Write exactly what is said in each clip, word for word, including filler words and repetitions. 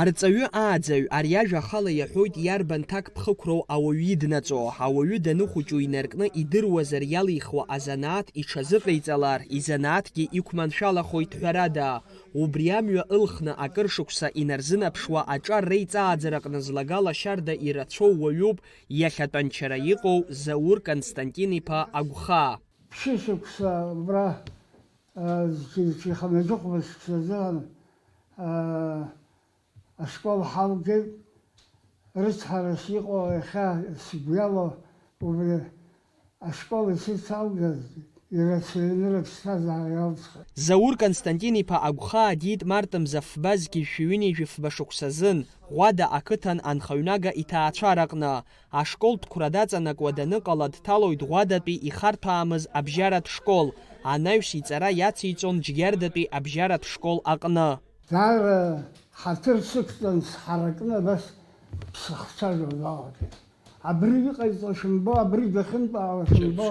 Арҵаҩы ааӡаҩ ари ажәа ахала иаҳәоит, иарбан ҭакԥхықәроу ауаҩы иднаҵо, ауаҩы даныхәыҷу инаркны идыруазар иалихуа азанааҭ иҽазыҟаиҵалар, изанааҭгьы иқәманшәалахоит ҳәарада. Убри амҩа ылхны акыр шықәса инарзынаԥшуа аҿар реиҵааӡараҟны злагала шьарда ирацәоу уаҩуп, иахьатәанчара иҟоу Заур Константин-иԥа Агәхаа. Ԥшьышықәса убра, а, зқьи-, зқьи хынҩажәи хәба шықәса азыҳәан, а, ашкол ҳалгеит. Рыцҳарас иҟоу иахьа сгәы иалоу убри ашкол исыцалгаз ирацәаҩны рыԥсҭазаара иалҵхьеит. Заур Константин-иԥа Агәхаа диит март мза фба зқьи жәшәи ҩынҩажәи фба шықәсазын, Ӷәада ақыҭан анхаҩнага иҭаацәараҟны. Ашкол Ҭқәра даҵанакуа даныҟала дҭалоит Ӷәадатәи ихарҭәаамыз абжьаратә школ, анаҩс иҵара иациҵон Џьгьардатәи абжьаратә школ аҟны. Даара ҳаҭыр сықәҵан сҳаракны абас сахцәажәо далагеит. Абри иҟаиҵо шәымбо, абри дахьынтәаауа шәымбо.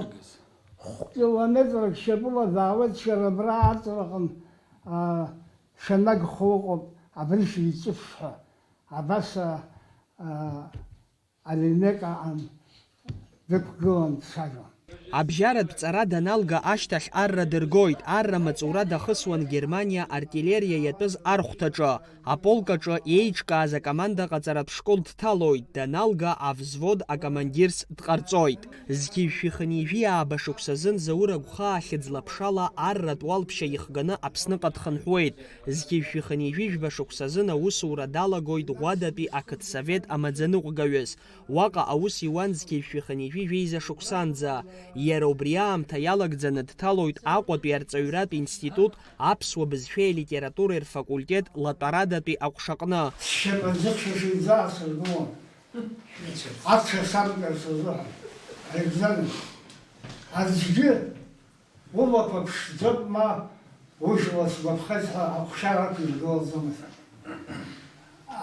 Хә-километрак шьапыла даауеит, шәара абра аҵраҟын, а, шәанагхо ыҟоуп, абри шәиҵыԥш ҳәа. Абас, а, а, Алинек аан дықәгылан дцәажәон. Абжьаратә ҵара даналга ашьҭахь арра дыргоит. Арра маҵура дахысуан Германиа артиллериа иатәыз архәҭаҿы, аполк аҿы еиҿкааз акоманда ҟаҵаратә школ дҭалоит, даналга авзвод акомандирс дҟарҵоит. Зқьи жәшәи хынҩажәи ааба шықәсазын Заур Агәхаа хьыӡла-ԥшала арратә уалԥшьа ихганы Аԥсныҟа дхынҳәуеит. Зқьи жәшәи хынҩажәи жәба шықәсазын аусура далагоит Ӷәадатәи ақыҭсовет амаӡаныҟәгаҩыс. Уаҟа аус иуан зқьи жәшәи хынҩажәи жәеиза шықәсанӡа. Иара убри аамҭа иалагӡаны дҭалоит Аҟәатәи арҵаҩратә институт аԥсуа бызшәеи алитературеи рфакультет латәарадатәи аҟәшаҟны. Сшьапаҿы сшьыжьынӡа аасыргылон. Ацәа самгарц азыҳәан. Аекзамен. Аӡәгьы улақәа ԥшӡоуп ма ужәла сгәаԥхеит ҳәа аҟәшара ақәиргылаӡомызт.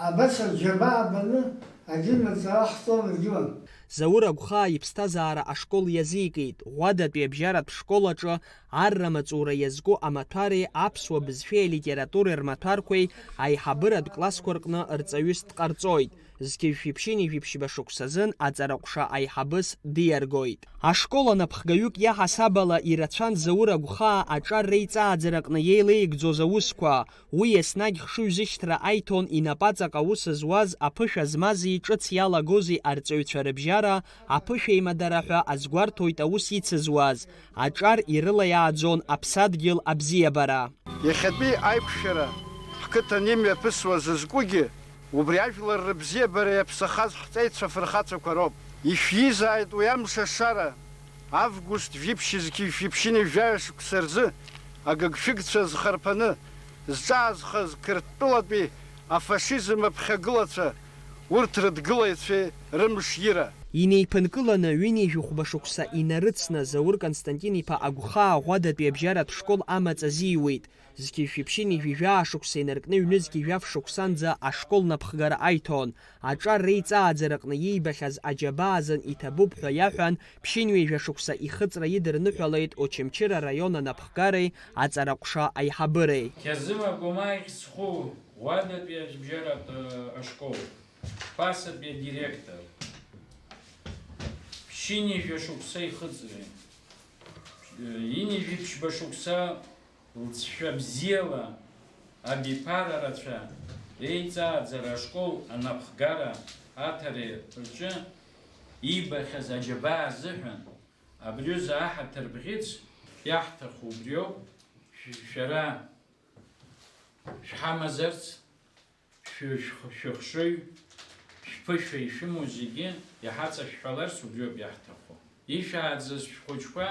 Абас аџьабаа баны адин аҵара ҳҵон ргьуан. Заур Агәхаа иԥсҭазаара ашкол иазикит, Ӷәадатәи абжьаратә школ аҿы арра маҵура иазку амаҭәареи аԥсуа бызшәеи алитературеи рмаҭәарқәеи аиҳабыратә классқәа рҟны рҵаҩыс дҟарҵоит. Зқьи жәшәи ԥшьынҩажәи ԥшьба шықәсазын аҵараҟәша аиҳабыс диаргоит. Ашкол анапхгаҩык иаҳасаб ала ирацәан Заур Агәхаа аҿар реиҵааӡараҟны иеилеигӡоз аусқәа. Уи еснагь хшыҩзышьҭра аиҭон инапаҵаҟа аус зуаз, аԥышәа змази ҿыц иалагози арҵаҩцәа рыбжьара, аԥышәеимадара ҳәа азгәарҭоит аус ицызуаз, аҿар ирылаиааӡон аԥсадгьыл абзиабара. Иахьатәи аиқәшәара ҳқыҭан имҩаԥысуа зызкугьы, убри ажәлар рыбзиабара иаԥсахаз ҳҵеицәа фырхацәақәа роуп. Ишәизааит уи амш ашара, август жәиԥшьызқьи жәиԥшьынҩажәаҩа шықәса рзы агыгшәыгцәа зхарԥаны зҿаазхаз Қырҭтәылатәи афашизм аԥхьагылацәа, урҭ рыдгылаҩцәеи рымш ира. Инеиԥынкыланы ҩынҩажәи хәба шықәса инарыцны Заур Константин-иԥа Агәхаа Ӷәадатәи абжьаратә школ амаҵ азиуеит. Зқьи жәшәи ԥшьынҩажәи жәаа шықәса инаркны ҩнызқьи жәаф шықәсанӡа ашкол напхгара аиҭон. Аҿар реиҵааӡараҟны иибахьаз аџьабаа азын иҭабуп ҳәа иаҳәан, ԥшьынҩажәа шықәса ихыҵра идырныҳәалеит Очамчыра араион анапхгареи аҵараҟәша аиҳабыреи. Қьазыма Гомаихь зху Ӷәадатәи абжьаратә ашкол, ԥасатәи адиректор, ԥшьынҩажәа шықәса ихыҵреи, ҩынҩажәи ԥшьба шықәса лҵшәа бзиала абиԥара рацәа реиҵааӡара ашкол анапхгара аҭареи рҿы иибахьаз аџьабаа азыҳәан, абри аҩыза аҳаҭыр бӷьыц иаҳҭаху убриоуп, шә-, шәара шәҳамазарц, шәы-, шәх-, шәыхшыҩ, шәԥышәа ишәымоу зегьы иҳаҵашәҳәаларц убриоуп иаҳҭаху. Ишәааӡаз шәхәыҷқәа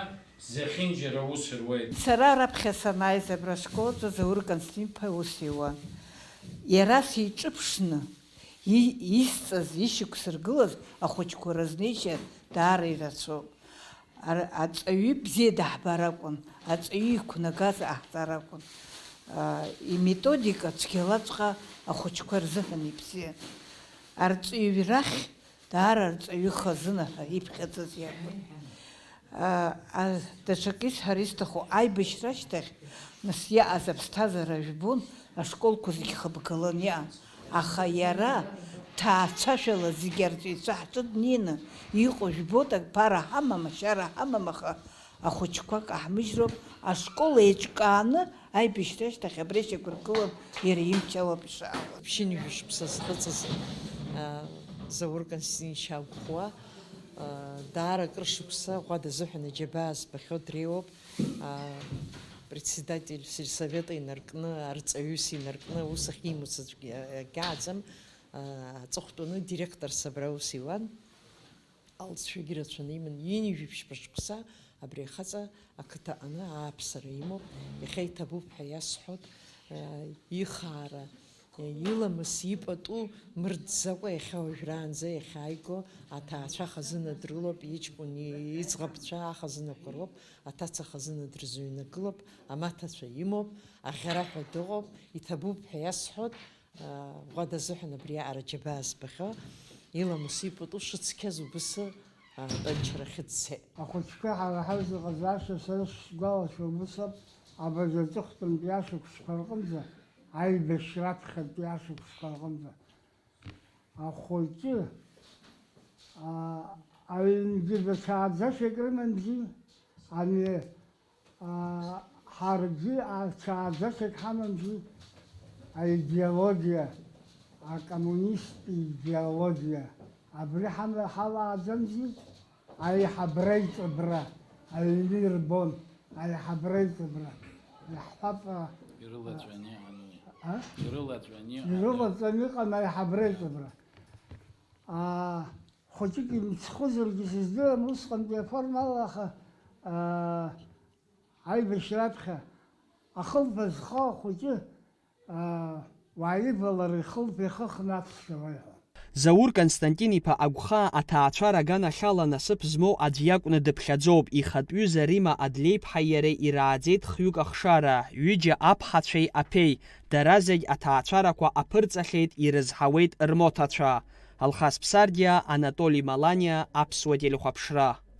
зехьынџьара аус руеит. Сара раԥхьа санааиз абра ашколаҿы Заур Константин-иԥа аус иуан. Иара сиҿыԥшны, и-, исҵаз, ишьақәсыргылаз ахәыҷқәа рызнеишьа даара ирацәоуп. Ар-, аҵаҩы бзиа даҳбар акәын, аҵаҩы иқәнагаз ҟаҳҵар акәын. А, иметодика цәгьалаҵәҟьа ахәыҷқәа рзыҳәан ибзиан. Арҵаҩы рахь даара арҵаҩы хазына ҳәа иԥхьаӡаз иакәын. А, а, даҽакы исҳәар исҭаху, аибашьра ашьҭахь, нас, иааз аԥсҭазаара жәбон, ашколқәа зегь хыбгалан иҟан. Аха иара ҭаацәашәала зегьы арҵаҩцәа ҳҿы днеины иҟоу жәбоит, ак ԥара ҳамам, ашьара ҳамам, аха ахәыҷқәа каҳмыжьроуп, ашкол еиҿкааны аибашьра ашьҭахь абри ашьақәыргылап иара имч алаԥшаауа. Ԥшьынҩажәа шықәса зхыҵыз, а, Заур Константинович агәхуа, а, даара акыр шықәса ӷәада азыҳәан аџьабаа збахьоу дреиуоуп. А, председатель сельсовета инаркны, арҵаҩыс инаркны аус ахьимоу саҵәгьы акьааӡам, а, аҵыхәтәаны директорс абра аус иуан. Алҵшәагьы рацәаны иман, ҩынҩажәи ԥшьба шықәса абри ахаҵа ақыҭа аҟны ааԥсара имоуп. Иахьа иҭабуп ҳәа иасҳәоит, а, ихаара, иламыс, ипату мырӡакәа иахьа уажәраанӡа иахьааиго аҭаацәа хазына дрылоуп, иҷкәын иӡӷабцәа ахазынақәа роуп, аҭаца хазына дрызыҩнагылоуп, амаҭацәа имоуп, аӷьараҳәа дыҟоуп, иҭабуп ҳәа иасҳәоит, аа, ӷәада азыҳәан абри аҟара џьабаа збахьоу, иламыс ипату шыцқьаз убысы, аа, атәанчарахь дцеит. Ахәыҷқәа ҳара ҳаизыҟазаашьа сара сшгәалашәо убыс ауп, абыржә аҵыхәтәантәи ашықәсқәа рҟынӡа, аибашьра аԥхьатәи ашықәсқәа рҟынӡа. Ахәыҷы, аа, аҩнгьы даҽа ааӡашьак рымамзи, ани, аа, ҳаргьы даҽа ааӡашьак ҳамамзи, аидеологиа, акоммунисттә идеологиа, абри ҳама-, ҳалааӡамзи? Аиҳабра аиҵыбра аҩны ирбон, аиҳабра аиҵыбра. Иаҳҳәап, а, Ирылаҵәаны иҟан уи. А? Ирылаҵәаны иҟан. Ирылаҵәаны иҟан аиҳабра аиҵыбра. Аа, хәыҷык имцхәызаргьы сыздырам усҟантәи аформала, аха, аа, аибашьраԥхьа ахылԥа зхоу ахәыҷы, аа, уааивалар ихылԥа ихыхны аԥсшәа леиҳәон. Заур Константин-иԥа Агәхаа аҭаацәара аганахьала насыԥ змоу аӡә иакәны дыԥхьаӡоуп, ихатә ҩыза Рима Адлеиԥҳаи иареи ирааӡеит хҩык ахшара, ҩыџьа аԥҳацәеи аԥеи, дара зегь аҭаацәарақәа аԥырҵахьеит, ирызҳауеит рмоҭацәа. Алхас Ԥсардиа, Анатоли Маланиа, Аԥсуа телехәаԥшра.